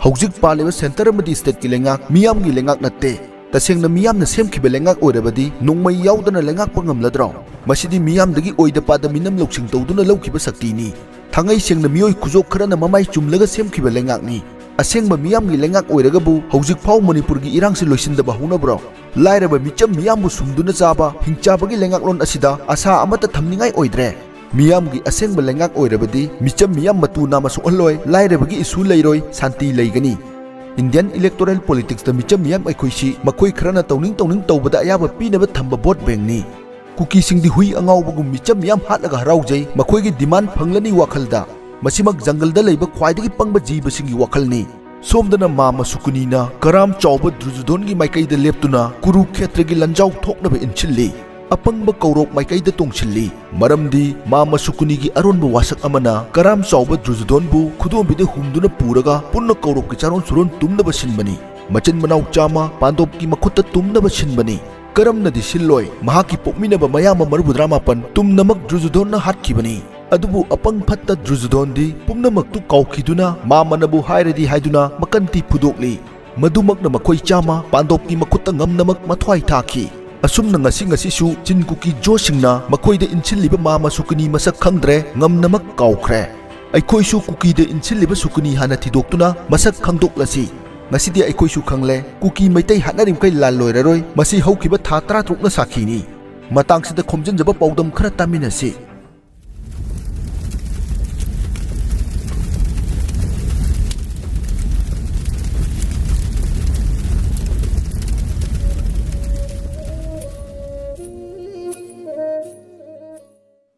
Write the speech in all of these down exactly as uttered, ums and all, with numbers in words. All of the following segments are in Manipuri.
ꯍꯧꯖꯤꯛ ꯄꯥꯜꯂꯤꯕ ꯁꯦꯟꯇꯔ ꯑꯃꯗꯤ ꯁ꯭ꯇꯦꯠꯀꯤ ꯂꯩꯉꯥꯛ ꯃꯤꯌꯥꯝꯒꯤ ꯂꯩꯉꯥꯛ ꯅꯠꯇꯦ꯫ ꯇꯁꯦꯡꯅ ꯃꯤꯌꯥꯝꯅ ꯁꯦꯝꯈꯤꯕ ꯂꯩꯉꯥꯛ ꯑꯣꯏꯔꯕꯗꯤ ꯅꯣꯡꯃꯩ ꯌꯥꯎꯗꯅ ꯂꯩꯉꯥꯛꯄ ꯉꯝꯂꯗ꯭ꯔꯣ? ꯃꯁꯤꯗꯤ ꯃꯤꯌꯥꯝꯗꯒꯤ ꯑꯣꯏꯗ ꯄꯥꯗ ꯃꯤꯅꯝ ꯂꯧꯁꯤꯡ ꯇꯧꯗꯨꯅ ꯂꯧꯈꯤꯕ ꯁꯛꯇꯤꯅꯤ꯫ ꯊꯥꯡꯉꯩ ꯁꯦꯡꯅ ꯃꯤꯑꯣꯏ ꯈꯨꯖꯣꯞ ꯈꯔꯅ ꯃꯃꯥꯏ ꯆꯨꯝꯂꯒ ꯁꯦꯝꯈꯤꯕ ꯂꯩꯉꯥꯛꯅꯤ꯫ ꯑꯁꯦꯡꯕ ꯃꯤꯌꯥꯝꯒꯤ ꯂꯩꯉꯥꯛ ꯑꯣꯏꯔꯒꯕꯨ ꯍꯧꯖꯤꯛ ꯐꯥꯎ ꯃꯅꯤꯄꯨꯔꯒꯤ ꯏꯔꯥꯡꯁꯤ ꯂꯣꯏꯁꯤꯟꯗꯕ ꯍꯧꯅꯕ꯭ꯔꯣ? ꯂꯥꯏꯔꯕ ꯃꯤꯆꯝ ꯃꯤꯌꯥꯝꯕꯨ ꯁꯨꯝꯗꯨꯅ ꯆꯥꯕ ꯍꯤꯡꯆꯥꯕꯒꯤ ꯂꯩꯉꯥꯛꯂꯣꯟ ꯑꯁꯤꯗ ꯑꯁꯥ ꯑꯃꯠꯇ ꯊꯝꯅꯤꯡꯉꯥꯏ ꯑꯣꯏꯗ꯭ꯔꯦ꯫ ꯃꯤꯌꯥꯝꯒꯤ ꯑꯁꯦꯡꯕ ꯂꯩꯉꯥꯛ ꯑꯣꯏꯔꯕꯗꯤ ꯃꯤꯆꯝ ꯃꯤꯌꯥꯝ ꯃꯇꯨ ꯅꯥꯝꯃ ꯁꯣꯛꯍꯜꯂꯣꯏ, ꯂꯥꯏꯔꯕꯒꯤ ꯏꯁꯨ ꯂꯩꯔꯣꯏ, ꯁꯥꯟꯇꯤ ꯂꯩꯒꯅꯤ꯫ ꯏꯟꯗꯤꯌꯟ ꯏꯂꯦꯛꯇꯣꯔꯦꯜ ꯄꯣꯂꯤꯇꯤꯛꯁꯇ ꯃꯤꯆꯝ ꯃꯤꯌꯥꯝ ꯑꯩꯈꯣꯏꯁꯤ ꯃꯈꯣꯏ ꯈꯔꯅ ꯇꯧꯅꯤꯡ ꯇꯧꯅꯤꯡ ꯇꯧꯕꯗ ꯑꯌꯥꯕ ꯄꯤꯅꯕ ꯊꯝꯕ ꯚꯣꯠ ꯕꯦꯡꯛꯅꯤ꯫ ꯀꯨꯀꯤꯁꯤꯡꯗꯤ ꯍꯨꯏ ꯑꯉꯥꯎꯕꯒꯨꯝ ꯃꯤꯆꯝ ꯃꯤꯌꯥꯝ ꯍꯥꯠꯂꯒ ꯍꯔꯥꯎꯖꯩ, ꯃꯈꯣꯏꯒꯤ ꯗꯤꯃꯥꯟ ꯐꯪꯂꯅꯤ ꯋꯥꯈꯜꯗ꯫ ꯃꯁꯤꯃꯛ ꯖꯪꯒꯜꯗ ꯂꯩꯕ ꯈ꯭ꯋꯥꯏꯗꯒꯤ ꯄꯪꯕ ꯖꯤꯕꯁꯤꯡꯒꯤ ꯋꯥꯈꯜꯅꯤ꯫ ꯁꯣꯝꯗꯅ ꯃꯥꯃ ꯁꯨꯀꯨꯅꯤꯅ ꯀꯔꯥꯝ ꯆꯥꯎꯕ ꯗ꯭ꯔꯨꯖꯨꯗꯣꯟꯒꯤ ꯃꯥꯏꯀꯩꯗ ꯂꯦꯞꯇꯨꯅ ꯀꯨꯔꯨꯈꯦꯇ꯭ꯔꯒꯤ ꯂꯟꯖꯥꯎ ꯊꯣꯛꯅꯕ ꯏꯟꯁꯤꯜꯂꯤ꯫ ꯑꯄꯪꯕ ꯀꯧꯔꯣꯛ ꯃꯥꯏꯀꯩꯗ ꯇꯣꯡꯁꯤꯜꯂꯤ꯫ ꯃꯔꯝꯗꯤ ꯃꯥꯃ ꯁꯨꯀꯨꯅꯤꯒꯤ ꯑꯔꯣꯟꯕ ꯋꯥꯁꯛ ꯑꯃꯅ ꯀꯔꯥꯝ ꯆꯥꯎꯕ ꯗ꯭ꯔꯨꯖꯨꯗꯣꯟꯕꯨ ꯈꯨꯗꯣꯝꯕꯤꯗ ꯍꯨꯝꯗꯨꯅ ꯄꯨꯔꯒ ꯄꯨꯟꯅ ꯀꯧꯔꯣꯛꯀꯤ ꯆꯥꯔꯣꯟ ꯁꯨꯔꯣꯟ ꯇꯨꯝꯅꯕ ꯁꯤꯟꯕꯅꯤ꯫ ꯃꯆꯤꯟ ꯃꯅꯥꯎ ꯆꯥꯝꯃ ꯄꯥꯟꯗꯣꯞꯀꯤ ꯃꯈꯨꯠꯇ ꯇꯨꯝꯅꯕ ꯁꯤꯟꯕꯅꯤ꯫ ꯀꯔꯝꯅꯗꯤ ꯁꯤꯜꯂꯣꯏ? ꯃꯍꯥꯛꯀꯤ ꯄꯣꯛꯃꯤꯟꯅꯕ ꯃꯌꯥꯝꯕ ꯃꯔꯤꯐꯨꯇꯔꯥꯃꯥꯄꯟ ꯇꯨꯝꯅꯃꯛ ꯗ꯭ꯔꯨꯖꯨꯗꯣꯟꯅ ꯍꯥꯠꯈꯤꯕꯅꯤ꯫ ꯑꯗꯨꯕꯨ ꯑꯄꯪ ꯐꯠꯇ ꯗ꯭ꯔꯨꯖꯨꯗꯣꯟꯗꯤ ꯄꯨꯝꯅꯃꯛꯇꯨ ꯀꯥꯎꯈꯤꯗꯨꯅ ꯃꯥꯃꯅꯕꯨ ꯍꯥꯏꯔꯗꯤ ꯍꯥꯏꯗꯨꯅ ꯃꯀꯟꯇꯤ ꯐꯨꯗꯣꯛꯂꯤ꯫ ꯃꯗꯨꯃꯛꯅ ꯃꯈꯣꯏ ꯆꯥꯝꯃ ꯄꯥꯟꯗꯣꯞꯀꯤ ꯃꯈꯨꯠꯇ ꯉꯝꯅꯃꯛ ꯃꯊ꯭ꯋꯥꯏ ꯊꯥꯈꯤ꯫ ꯑꯁꯨꯝꯅ ꯉꯁꯤ ꯉꯁꯤꯁꯨ ꯆꯤꯟ ꯀꯨꯀꯤ ꯖꯣꯁꯤꯡꯅ ꯃꯈꯣꯏꯗ ꯏꯟꯁꯤꯜꯂꯤꯕ ꯃꯥꯃ ꯁꯨꯀꯨꯅꯤ ꯃꯁꯛ ꯈꯪꯗ꯭ꯔꯦ, ꯉꯝꯅꯃꯛ ꯀꯥꯎꯈ꯭ꯔꯦ꯫ ꯑꯩꯈꯣꯏꯁꯨ ꯀꯨꯀꯤꯗ ꯏꯟꯁꯤꯜꯂꯤꯕ ꯁꯨꯀꯨꯅꯤ ꯍꯥꯟꯅ ꯊꯤꯗꯣꯛꯇꯨꯅ ꯃꯁꯛ ꯈꯪꯗꯣꯛꯂꯁꯤ꯫ ꯉꯁꯤꯗꯤ ꯑꯩꯈꯣꯏꯁꯨ ꯈꯪꯂꯦ, ꯀꯨꯀꯤ ꯃꯩꯇꯩ ꯍꯥꯠꯅꯔꯤꯃꯈꯩ ꯂꯥꯜ ꯂꯣꯏꯔꯔꯣꯏ, ꯃꯁꯤ ꯍꯧꯈꯤꯕ ꯊꯥ ꯇꯔꯥꯇꯔꯨꯛꯅ ꯁꯥꯈꯤꯅꯤ꯫ ꯃꯇꯥꯡꯁꯤꯗ ꯈꯣꯝꯖꯤꯟꯖꯕ ꯄꯥꯎꯗꯝ ꯈꯔ ꯇꯥꯃꯤꯟꯅꯁꯤ꯫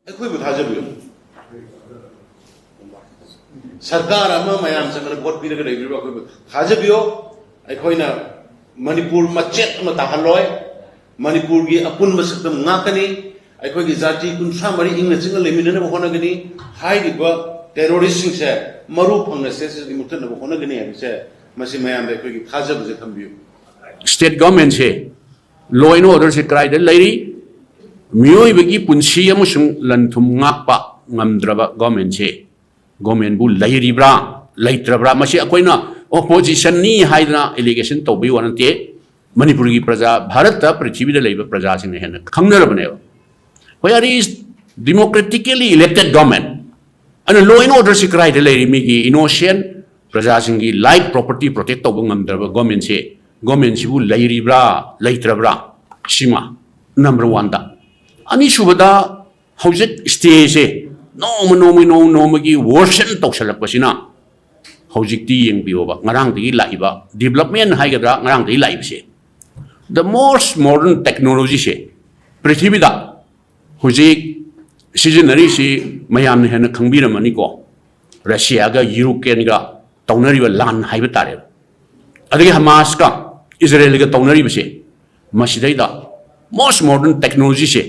ꯑꯩꯈꯣꯏꯕꯨ ꯊꯥꯖꯕꯤꯌꯨ꯫ ꯁꯔꯀꯥꯔ ꯑꯃ ꯃꯌꯥꯝ ꯆꯪꯗꯅ ꯚꯣꯠ ꯄꯤꯔꯒ ꯂꯩꯕꯤꯕ ꯑꯩꯈꯣꯏꯕꯨ ꯊꯥꯖꯕꯤꯌꯣ꯫ ꯑꯩꯈꯣꯏꯅ ꯃꯅꯤꯄꯨꯔ ꯃꯆꯦꯠ ꯑꯃ ꯇꯥꯍꯜꯂꯣꯏ꯫ ꯃꯅꯤꯄꯨꯔꯒꯤ ꯑꯄꯨꯟꯕ ꯁꯛꯇꯝ ꯉꯥꯛꯀꯅꯤ꯫ ꯑꯩꯈꯣꯏꯒꯤ ꯖꯥꯇꯤ ꯀꯨꯟꯊ꯭ꯔꯥ ꯃꯔꯤ ꯏꯪꯅ ꯆꯤꯛꯅ ꯂꯩꯃꯤꯟꯅꯅꯕ ꯍꯣꯠꯅꯒꯅꯤ꯫ ꯍꯥꯏꯔꯤꯕ ꯇꯦꯔꯣꯔꯤꯁꯁꯤꯡꯁꯦ ꯃꯔꯨ ꯐꯪꯅ ꯁ꯭ꯇꯦꯠꯁꯤꯗꯒꯤ ꯃꯨꯠꯊꯠꯅꯕ ꯍꯣꯠꯅꯒꯅꯤ ꯍꯥꯏꯕꯁꯦ ꯃꯁꯤ ꯃꯌꯥꯝꯗ ꯑꯩꯈꯣꯏꯒꯤ ꯊꯥꯖꯕꯁꯦ ꯊꯝꯕꯤꯌꯨ꯫ State governmentꯁꯦ law and orderꯁꯦ ꯀꯗꯥꯏꯗ ꯂꯩꯔꯤ? ꯃꯤꯑꯣꯏꯕꯒꯤ ꯄꯨꯟꯁꯤ ꯑꯃꯁꯨꯡ ꯂꯟ ꯊꯨꯝ ꯉꯥꯛꯄ ꯉꯝꯗ꯭ꯔꯕ governmentꯁꯦ governmentꯕꯨ ꯂꯩꯔꯤꯕ꯭ꯔꯥ ꯂꯩꯇ꯭ꯔꯕ꯭ꯔꯥ? ꯃꯁꯤ ꯑꯩꯈꯣꯏꯅ ꯑꯣꯄꯣꯖꯤꯁꯟꯅꯤ ꯍꯥꯏꯗꯅ ꯑꯦꯂꯤꯒꯦꯁꯟ ꯇꯧꯕꯒꯤ ꯋꯥ ꯅꯠꯇꯦ꯫ ꯃꯅꯤꯄꯨꯔꯒꯤ ꯄ꯭ꯔꯖꯥ, ꯚꯥꯔꯠꯇ, ꯄ꯭ꯔꯤꯊꯤꯕꯤꯗ ꯂꯩꯕ ꯄ꯭ꯔꯖꯥꯁꯤꯡꯅ ꯍꯦꯟꯅ ꯈꯪꯅꯔꯕꯅꯦꯕ꯫ Where is democratically elected government? ꯑꯗꯨꯅ law and order ꯁꯤ ꯀꯗꯥꯏꯗ ꯂꯩꯔꯤ? ꯃꯤꯒꯤ innocent ꯄ꯭ꯔꯖꯥꯁꯤꯡꯒꯤ life property protect ꯇꯧꯕ ꯉꯝꯗ꯭ꯔꯕ government ꯁꯦ, government ꯁꯤꯕꯨ ꯂꯩꯔꯤꯕ꯭ꯔꯥ ꯂꯩꯇ꯭ꯔꯕ꯭ꯔꯥ? ꯁꯤꯃ number one ꯗ꯫ ꯑꯅꯤꯁꯨꯕꯗ, ꯍꯧꯖꯤꯛ stay ꯁꯦ ꯅꯣꯡꯃ ꯅꯣꯡꯃꯒꯤ, ꯅꯣꯡꯃ ꯅꯣꯡꯃꯒꯤ worsen ꯇꯧꯁꯜꯂꯛꯄꯁꯤꯅ, ꯍꯧꯖꯤꯛꯇꯤ ꯌꯦꯡꯕꯤꯌꯣꯕ, ꯉꯔꯥꯡꯗꯒꯤ ꯂꯥꯛꯏꯕ development ꯍꯥꯏꯒꯗ꯭ꯔꯥ, ꯉꯔꯥꯡꯗꯒꯤ ꯂꯥꯛꯏꯕꯁꯦ, the most modern technology ꯁꯦ ꯄ꯭ꯔꯤꯊꯤꯕꯤꯗ ꯍꯧꯖꯤꯛ ꯁꯤꯖꯤꯟꯅꯔꯤꯁꯤ ꯃꯌꯥꯝꯅ ꯍꯦꯟꯅ ꯈꯪꯕꯤꯔꯝꯃꯅꯤꯀꯣ꯫ ꯔꯁꯤꯌꯥꯒ ꯌꯨꯀ꯭ꯔꯦꯟꯒ ꯇꯧꯅꯔꯤꯕ ꯂꯥꯟ ꯍꯥꯏꯕ ꯇꯥꯔꯦ, ꯑꯗꯒꯤ ꯍꯃꯥꯁꯀ ꯏꯖꯔꯦꯜꯒ ꯇꯧꯅꯔꯤꯕꯁꯦ, ꯃꯁꯤꯗꯩꯗ most modern technology ꯁꯦ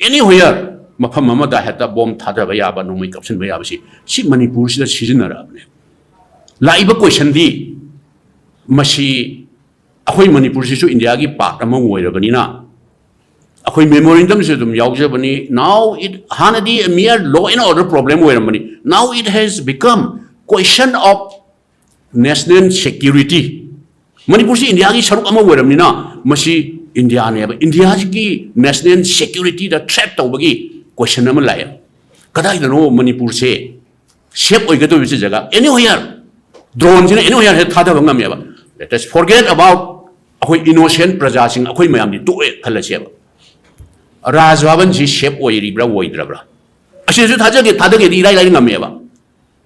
anywhere, ꯃꯐꯝ ꯑꯃꯗ ꯍꯦꯛꯇ ꯕꯣꯝ ꯊꯥꯗꯕ ꯌꯥꯕ, ꯅꯣꯡꯃꯩ ꯀꯥꯞꯁꯤꯟꯕ ꯌꯥꯕꯁꯤ, ꯁꯤ ꯃꯅꯤꯄꯨꯔꯁꯤꯗ ꯁꯤꯖꯤꯟꯅꯔꯛꯑꯕꯅꯦ꯫ ꯂꯥꯛꯏꯕ question ꯗꯤ, ꯃꯁꯤ ꯑꯩꯈꯣꯏ ꯃꯅꯤꯄꯨꯔꯁꯤꯁꯨ ꯏꯟꯗꯤꯌꯥꯒꯤ part ꯑꯃ ꯑꯣꯏꯔꯕꯅꯤꯅ, ꯑꯩꯈꯣꯏ memorandum ꯁꯨ ꯑꯗꯨꯝ ꯌꯥꯎꯖꯕꯅꯤ꯫ Now it, ꯍꯥꯟꯅꯗꯤ a mere law and order problem ꯑꯣꯏꯔꯝꯕꯅꯤ, now it has become question of national security꯫ ꯃꯅꯤꯄꯨꯔꯁꯤ ꯏꯟꯗꯤꯌꯥꯒꯤ ꯁꯔꯨꯛ ꯑꯃ ꯑꯣꯏꯔꯕꯅꯤꯅ, ꯃꯁꯤ ꯏꯟꯗꯤꯌꯥꯅꯦꯕ, ꯏꯟꯗꯤꯌꯥꯒꯤ national security ꯗ threat ꯇꯧꯕꯒꯤ question ꯑꯃ ꯂꯥꯛꯑꯦ꯫ ꯀꯗꯥꯏꯗꯅꯣ ꯃꯅꯤꯄꯨꯔꯁꯦ safe ꯑꯣꯏꯒꯗꯧꯔꯤꯕꯁꯦ ꯖꯒꯥ? Anywhere꯫ Drone ꯁꯤꯅ anywhere ꯍꯦꯛ ꯊꯥꯗꯕ ꯉꯝꯃꯦꯕ꯫ Let us forget about ꯑꯩꯈꯣꯏ innocent ꯄ꯭ꯔꯖꯥꯁꯤꯡ, ꯑꯩꯈꯣꯏ ꯃꯌꯥꯝꯗꯤ ꯇꯣꯛꯑꯦ ꯈꯜꯂꯁꯦꯕ꯫ ꯔꯥꯖ ꯚꯕꯟꯁꯤ safe ꯑꯣꯏꯔꯤꯕ꯭ꯔꯥ ꯑꯣꯏꯗ꯭ꯔꯕ꯭ꯔꯥ? ꯑꯁꯤꯁꯨ ꯊꯥꯖꯒꯦ, ꯊꯥꯗꯒꯦꯗꯤ ꯏꯔꯥꯏ ꯂꯥꯏꯅ ꯉꯝꯃꯦꯕ꯫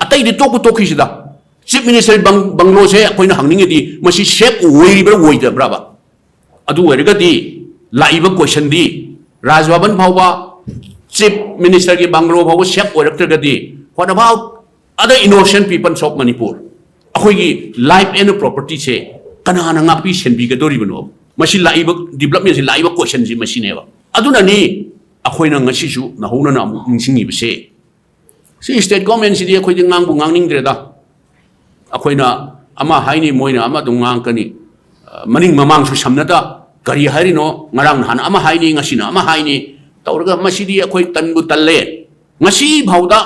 ꯑꯇꯩꯗꯤ ꯇꯣꯛꯄꯨ ꯇꯣꯛꯈꯤꯁꯤꯗ, Chief Minister ꯕꯪ-, ꯕꯪꯒ꯭ꯂꯣꯁꯦ ꯑꯩꯈꯣꯏꯅ ꯍꯪꯅꯤꯡꯉꯤꯗꯤ, ꯃꯁꯤ safe ꯑꯣꯏꯔꯤꯕ꯭ꯔꯥ ꯑꯣꯏꯗꯕ꯭ꯔꯥꯕ? ꯑꯗꯨ ꯑꯣꯏꯔꯒꯗꯤ ꯂꯥꯛꯏꯕ question ꯗꯤ, ꯔꯥꯖ ꯚꯕꯟ ꯐꯥꯎꯕ, Chief Minister ꯒꯤ ꯕꯪꯒ꯭ꯂꯣ ꯐꯥꯎꯕ safe ꯑꯣꯏꯔꯛꯇ꯭ꯔꯒꯗꯤ, what about other innocent peoples of Manipur? ꯑꯩꯈꯣꯏꯒꯤ life and property ꯁꯦ ꯀꯅꯥꯅ ꯉꯥꯛꯄꯤ ꯁꯦꯟꯕꯤꯒꯗꯧꯔꯤꯕꯅꯣ? ꯃꯁꯤ ꯂꯥꯛꯏꯕ development ꯁꯤ, ꯂꯥꯛꯏꯕ question ꯁꯤ ꯃꯁꯤꯅꯦꯕ꯫ ꯑꯗꯨꯅꯅꯤ ꯑꯩꯈꯣꯏꯅ ꯉꯁꯤꯁꯨ ꯅꯧꯍꯧꯅꯅ ꯑꯃꯨꯛ ꯅꯤꯡꯁꯤꯡꯉꯤꯕꯁꯦ꯫ ꯁꯤ state government ꯁꯤꯗꯤ ꯑꯩꯈꯣꯏꯗꯤ ꯉꯥꯡꯕꯨ ꯉꯥꯡꯅꯤꯡꯗ꯭ꯔꯦꯗ꯫ ꯑꯩꯈꯣꯏꯅ ꯑꯃ ꯍꯥꯏꯅꯤ, ꯃꯣꯏꯅ ꯑꯃ ꯑꯗꯨꯝ ꯉꯥꯡꯉꯛꯀꯅꯤ꯫ ꯑ, ꯃꯅꯤꯡ ꯃꯃꯥꯡꯁꯨ ꯁꯝꯅꯗ, ꯀꯔꯤ ꯍꯥꯏꯔꯤꯅꯣ? ꯉꯔꯥꯡ ꯅꯍꯥꯟ ꯑꯃ ꯍꯥꯏꯅꯤ, ꯉꯁꯤꯅ ꯑꯃ ꯍꯥꯏꯅꯤ꯫ ꯇꯧꯔꯒ ꯃꯁꯤꯗꯤ ꯑꯩꯈꯣꯏ ꯇꯟꯕꯨ ꯇꯜꯂꯦ꯫ ꯉꯁꯤ ꯐꯥꯎꯗ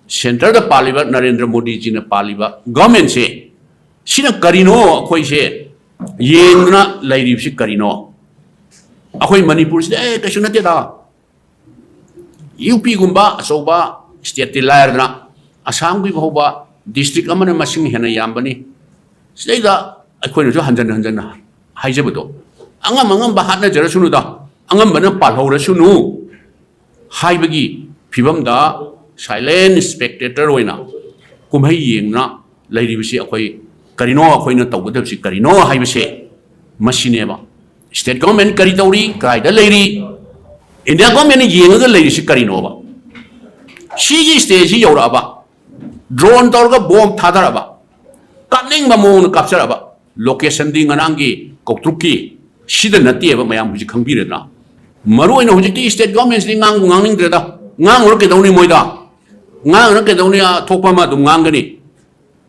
centre ꯗ ꯄꯥꯜꯂꯤꯕ ꯅꯔꯦꯟꯗ꯭ꯔ ꯃꯣꯗꯤꯖꯤꯅ ꯄꯥꯜꯂꯤꯕ government ꯁꯦ ꯁꯤꯅ ꯀꯔꯤꯅꯣ? ꯑꯩꯈꯣꯏꯁꯦ ꯌꯦꯡꯗꯨꯅ ꯂꯩꯔꯤꯕꯁꯤ ꯀꯔꯤꯅꯣ? ꯑꯩꯈꯣꯏ ꯃꯅꯤꯄꯨꯔꯁꯤꯗ ꯑꯦ ꯀꯩꯁꯨ ꯅꯠꯇꯦꯗ, ꯌꯨ ꯄꯤꯒꯨꯝꯕ ꯑꯆꯧꯕ ꯁ꯭ꯇꯦꯠꯇꯤ ꯂꯥꯏꯔꯗꯅ, ꯑꯁꯥꯝꯒꯤ ꯐꯥꯎꯕ ꯗꯤꯁꯇ꯭ꯔꯤꯛ ꯑꯃꯅ ꯃꯁꯤꯡ ꯍꯦꯟꯅ ꯌꯥꯝꯕꯅꯤ꯫ ꯁꯤꯗꯩꯗ ꯑꯩꯈꯣꯏꯅꯁꯨ ꯍꯟꯖꯟ ꯍꯟꯖꯟꯅ ꯍꯥꯏꯖꯕꯗꯣ, ꯑꯉꯝ ꯑꯉꯝꯕ ꯍꯥꯠꯅꯖꯔꯁꯅꯨꯗ, ꯑꯉꯝꯕꯅ ꯄꯥꯜꯍꯧꯔꯁꯅꯨ ꯍꯥꯏꯕꯒꯤ ꯐꯤꯕꯝꯗ ꯁꯥꯏꯂꯦꯟ ꯁ꯭ꯄꯦꯛꯇꯦꯇꯔ ꯑꯣꯏꯅ ꯀꯨꯝꯍꯩ ꯌꯦꯡꯅ ꯂꯩꯔꯤꯕꯁꯤ ꯑꯩꯈꯣꯏ ꯀꯔꯤꯅꯣ, ꯑꯩꯈꯣꯏꯅ ꯇꯧꯒꯗꯕꯁꯤ ꯀꯔꯤꯅꯣ ꯍꯥꯏꯕꯁꯦ ꯃꯁꯤꯅꯦꯕ꯫ ꯁ꯭ꯇꯦꯠ ꯒꯣꯔꯃꯦꯟ ꯀꯔꯤ ꯇꯧꯔꯤ, ꯀꯗꯥꯏꯗ ꯂꯩꯔꯤ, ꯏꯟꯗꯤꯌꯥ ꯒꯣꯔꯃꯦꯟꯅ ꯌꯦꯡꯉꯒ ꯂꯩꯔꯤꯁꯤ ꯀꯔꯤꯅꯣꯕ? ꯁꯤꯒꯤ ꯁ꯭ꯇꯦꯖꯁꯤ ꯌꯧꯔꯛꯑꯕ, ꯗ꯭ꯔꯣꯟ ꯇꯧꯔꯒ ꯕꯣꯝ ꯊꯥꯗꯔꯛꯑꯕ, ꯀꯥꯞꯅꯤꯡꯕ ꯃꯑꯣꯡꯗ ꯀꯥꯞꯆꯔꯛꯑꯕ, ꯂꯣꯀꯦꯁꯟꯗꯤ ꯉꯔꯥꯡꯒꯤ ꯀꯧꯇ꯭ꯔꯨꯛꯀꯤ ꯁꯤꯗ ꯅꯠꯇꯦꯕ ꯃꯌꯥꯝ ꯍꯧꯖꯤꯛ ꯈꯪꯕꯤꯔꯦꯗꯅ꯫ ꯃꯔꯨ ꯑꯣꯏꯅ ꯍꯧꯖꯤꯛꯇꯤ ꯁ꯭ꯇꯦꯠ ꯒꯣꯔꯃꯦꯟꯁꯤꯗꯤ ꯉꯥꯡꯕꯨ ꯉꯥꯡꯅꯤꯡꯗ꯭ꯔꯦꯗ꯫ ꯉꯥꯡꯉꯨꯔ ꯀꯩꯗꯧꯅꯤ ꯃꯣꯏꯗ? ꯉꯥꯡꯉꯨꯔ ꯀꯩꯗꯧꯅꯤ? ꯑ, ꯊꯣꯛꯄ ꯑꯃ ꯑꯗꯨꯝ ꯉꯥꯡꯒꯅꯤ꯫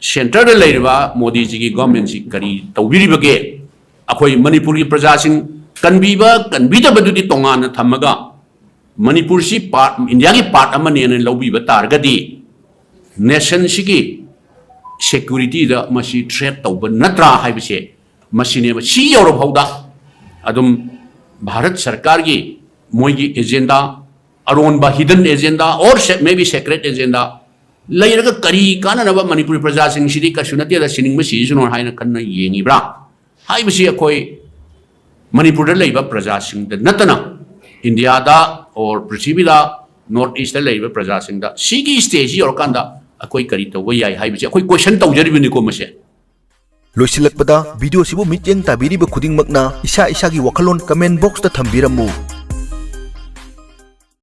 ꯁꯦꯟꯇꯔꯗ ꯂꯩꯔꯤꯕ ꯃꯣꯗꯤꯖꯤꯒꯤ ꯒꯣꯔꯃꯦꯟꯁꯤ ꯀꯔꯤ ꯇꯧꯕꯤꯔꯤꯕꯒꯦ? ꯑꯩꯈꯣꯏ ꯃꯅꯤꯄꯨꯔꯒꯤ ꯄ꯭ꯔꯖꯥꯁꯤꯡ ꯀꯟꯕꯤꯕ ꯀꯟꯕꯤꯗꯕꯗꯨꯗꯤ ꯇꯣꯉꯥꯟꯅ ꯊꯝꯃꯒ, ꯃꯅꯤꯄꯨꯔꯁꯤ ꯄꯥꯔꯠ, ꯏꯟꯗꯤꯌꯥꯒꯤ ꯄꯥꯔꯠ ꯑꯃꯅꯦꯅ ꯂꯧꯕꯤꯕ ꯇꯥꯔꯒꯗꯤ, ꯅꯦꯁꯟꯁꯤꯒꯤ ꯁꯦꯀ꯭ꯌꯨꯔꯤꯇꯤꯗ ꯃꯁꯤ ꯊ꯭ꯔꯦꯠ ꯇꯧꯕ ꯅꯠꯇ꯭ꯔꯥ ꯍꯥꯏꯕꯁꯦ ꯃꯁꯤꯅꯦꯕ꯫ ꯁꯤ ꯌꯧꯔꯐꯥꯎꯗ ꯑꯗꯨꯝ ꯚꯥꯔꯠ ꯁꯔꯀꯥꯔꯒꯤ ꯃꯣꯏꯒꯤ agenda, ꯑꯔꯣꯟꯕ hidden agenda or se-, maybe secret agenda ꯂꯩꯔꯒ ꯀꯔꯤ ꯀꯥꯟꯅꯅꯕ? ꯃꯅꯤꯄꯨꯔꯤ ꯄ꯭ꯔꯖꯥꯁꯤꯡꯁꯤꯗꯤ ꯀꯩꯁꯨ ꯅꯠꯇꯦꯗ, ꯁꯤꯅꯤꯡꯕ ꯁꯤꯁꯅꯨ ꯍꯥꯏꯅ ꯀꯟꯅ ꯌꯦꯡꯉꯤꯕ꯭ꯔꯥ ꯍꯥꯏꯕꯁꯤ ꯑꯩꯈꯣꯏ ꯃꯅꯤꯄꯨꯔꯗ ꯂꯩꯕ ꯄ꯭ꯔꯖꯥꯁꯤꯡꯗ ꯅꯠꯇꯅ ꯏꯟꯗꯤꯌꯥꯗ or ꯄ꯭ꯔꯤꯊꯤꯕꯤꯗ ꯅꯣꯔꯠ ꯏꯁꯇ ꯂꯩꯔꯤꯕ ꯄ꯭ꯔꯖꯥꯁꯤꯡꯗ ꯁꯤꯒꯤ ꯁ꯭ꯇꯦꯖꯁꯤ ꯌꯧꯔꯀꯥꯟꯗ ꯑꯩꯈꯣꯏ ꯀꯔꯤ ꯇꯧꯕ ꯌꯥꯏ ꯍꯥꯏꯕꯁꯤ ꯑꯩꯈꯣꯏ ꯀꯣꯏꯁꯟ ꯇꯧꯖꯔꯤꯕꯅꯤꯀꯣ ꯃꯁꯦ꯫ ꯂꯣꯏꯁꯤꯜꯂꯛꯄꯗ, ꯚꯤꯗꯤꯑꯣꯁꯤꯕꯨ ꯃꯤꯠꯌꯦꯡ ꯇꯥꯕꯤꯔꯤꯕ ꯈꯨꯗꯤꯡꯃꯛꯅ ꯏꯁꯥ ꯏꯁꯥꯒꯤ ꯋꯥꯈꯜꯂꯣꯟ ꯀꯃꯦꯟ ꯕꯣꯛꯁꯇ ꯊꯝꯕꯤꯔꯝꯃꯨ꯫